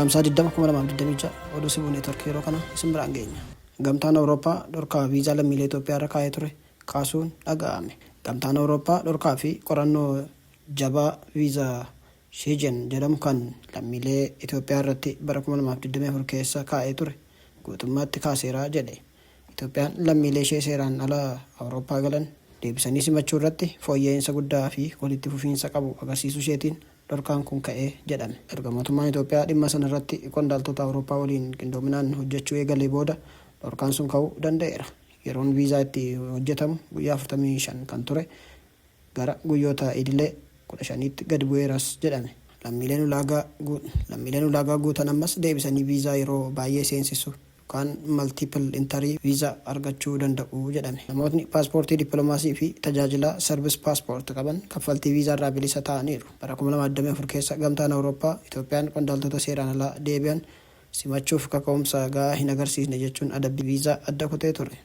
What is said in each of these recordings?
Caamsaa 20, 2026 Oduu Sibuu Neetwork yeroo kana isin biraan geenya. Gamtaan Awurooppaa dhorkaa viizaa lammiilee Itoophiyaarra kaa'ee ture kaasuun dhaga'ame. Gamtaan Awurooppaa dhorkaa fi qorannoo jabaa viizaa Sheejen jedhamu kan lammiilee Itoophiyaa irratti bara 2024 keessa kaa'ee ture guutummaatti kaaseera jedhe. Itoophiyaan lammiilee ishee seeraan ala Awurooppaa galan deebisanii simachuu irratti fooyya'iinsa guddaa fi walitti fufiinsa qabu agarsiisuu isheetiin dhorkaan kun ka'e jedhame. Erga mootummaan Itoophiyaa dhimma sana irratti qondaaltota Awurooppaa waliin qindoominaan hojjechuu eegalee booda dhorkaan sun ka'uu danda'eera. Yeroon viizaa itti hojjetamu guyyaa 45 kan ture gara guyyoota idilee 15tti gadi bu'eeras jedhame. Lammiileen ulaagaa Lammiileen ulaagaa guutan ammas deebisanii viizaa yeroo baay'ee seensisu yookaan multiple entry visa argachuu danda'u jedhame. Namootni paaspoortii dippilomaasii fi tajaajilaa, service passport, qaban kaffaltii viizaarraa bilisa ta'aniiru. Bara 2024 keessa Gamtaan Awurooppaa Itoophiyaan qondaaltota seeraan alaa deebi'an simachuuf kaka'umsa ga'aa hin agarsiisne jechuun adabbii viizaa adda kutee ture.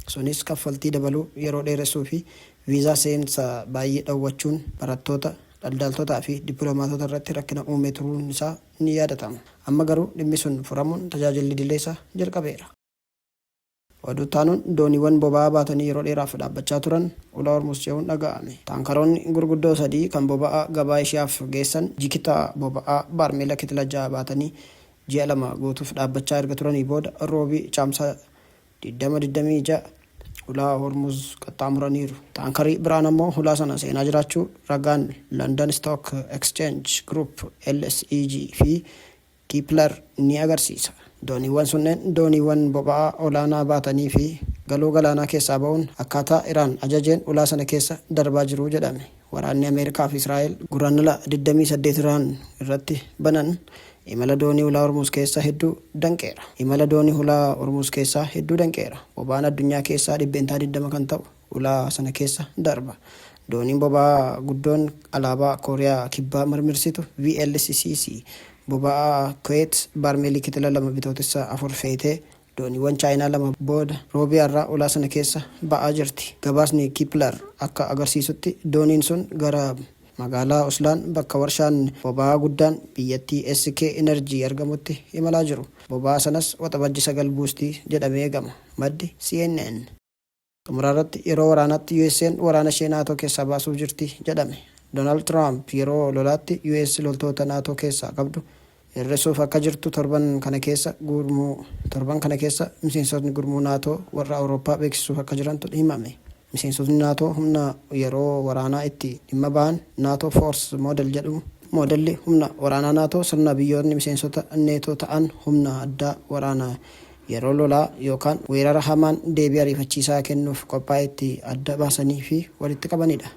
Sunis kaffaltii dabaluu, yeroo dheeressuu fi viizaa seensa baay'ee dhowwachuun barattoota, daldaaltotaa fi dippilomaatota irratti rakkina uumee turuun isaa ni yaadatama. Amma garuu dhimmi sun furamuun tajaajilli idileesaa jalqabeera. Oduu itti aanuun dooniiwwan boba'aa baatanii yeroo dheeraaf dhaabbachaa turan Ulaa Hormuuz ce'uun dhaga'ame. Taankaroonni gurguddoo sadii kan boba'aa gabaa Eshiyaaf geessan jikita boba'aa baarmeela kitila 6 baatanii ji'a 2 guutuuf dhaabbachaa erga turanii booda Roobii Caamsaa 20, 26 Ulaa Hormuuz qaxxaamuraniiru. Taankarii biraan ammoo hulaa sana seenaa jiraachuu ragaan London Stock Exchange Group, LSEG, fi Kpler ni agarsiisa. Dooniiwwan sunneen dooniiwwan boba'aa olaanaa baatanii fi galoo galaanaa keessaa ba'uun akkaataa Iraan ajajeen ulaa sana keessa darbaa jiru jedhame. Waraanni Ameerikaa fi Israa'el Guraandhala 28 Iraan irratti banan imala doonii Ulaa Hormuuz keessa hedduu danqeera. Imala doonii Hulaa Hormuuz keessaa hedduu danqeera. Boba'aan addunyaa keessaa 20% kan ta'u ulaa sana keessa darba. Dooniin boba'aa guddoon alaabaa Kooriyaa Kibbaa mirmirsitu VLCC boba'aa Kuweet baarmeelii kitila 2 Bitootessa 4 feetee dooniiwwan Chaayinaa lama booda Roobii har'aa ulaa sana keessa ba'aa jirti. Gabaasni Kpler akka agarsiisutti dooniin sun gara magaalaa Uslaan bakka warshaan boba'aa guddaan biyyattii SK Energy argamutti imalaa jiru. Boba'aa sanas Waxabajji 9 buusti jedhamee eegama. Maddi, CNN. Xumurarratti yeroo waraanaatti US'n waraana ishee NATO keessaa baasuuf jirti jedhame. Doonaald Tiraamp yeroo lolaatti US loltoota NATO keessaa qabdu hir'isuuf akka jirtu torban kana keessa gurmuu torban kana keessa miseensotni gurmuu NATO warra Awurooppaa beeksisuuf akka jirantu himame. Miseensotni NATO humna yeroo waraanaa itti dhimma bahan NATO Force Model jedhu. Moodelli humna waraanaa NATO sirna biyyootni miseensota NATO ta'an humna addaa waraana yeroo lolaa yookaan weerara hamaan deebii ariifachiisaa kennuuf qophaa'etti adda baasanii fi walitti qabanidha.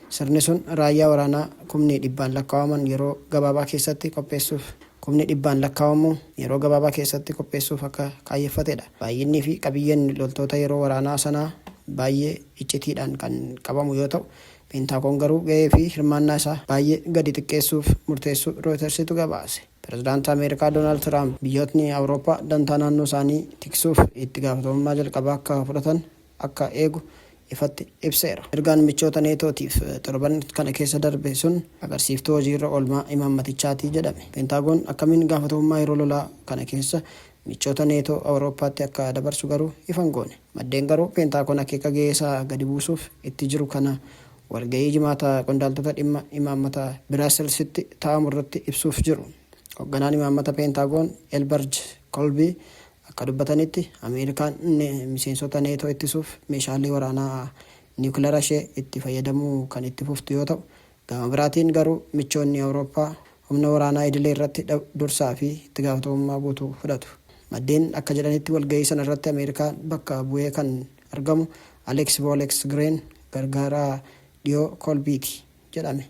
Sirni sun raayyaa waraanaa kumni dhibbaan lakkaa'aman yeroo gabaabaa keessatti qopheessuuf kumni dhibbaan lakkaa'amu yeroo gabaabaa keessatti qopheessuuf akka kaayyeffatedha. Baay'innii fi qabiyyeen loltoota yeroo waraanaa sanaa baay'ee iccitiidhaan kan qabamu yoo ta'u, Peentaagoon garuu gahee fi hirmaannaa isaa baay'ee gadi xiqqeessuuf murteessuu Rooyitersitu gabaase. Pirezidaanti Ameerikaa Doonaald Tiraamp biyyootni Awurooppaa dantaa naannoo isaanii tiksuuf itti gaafatamummaa jalqabaa akka fudhatan akka eegu ifatti ibseera. Ergaan michoota NATOtiif torban kana keessa darbe sun agarsiiftuu hojiirra oolmaa imaammatichaati jedhame. Peentaagoon akkamiin gaafatamummaa yeroo lolaa kana keessa michoota NATO Awurooppaatti akka dabarsu garuu ifa hin goone. Maddeen garuu Peentaagoon akeeka gaheesaa gadi buusuuf itti jiru kana walgahii Jimaata qondaaltota dhimma imaammata Biraaselsitti taa'amu irratti ibsuuf jiru. Hogganaan imaammata Peentaagoon Elbarj Kolbii akka dubbatanitti, Ameerikaan miseensota NATO ittisuuf meeshaalee waraanaa niwukilara ishee itti fayyadamuu kan itti fuftu yoo ta'u, gama biraatiin garuu michoonni Awurooppaa humna waraanaa idilee irratti dursaa fi itti gaafatamummaa guutuu fudhatu. Maddeen akka jedhanitti walgahii sana irratti Ameerikaa bakka bu'ee kan argamu Aleeks Vooleks Gireen gargaaraa dhiyoo Kolbiiti jedhame.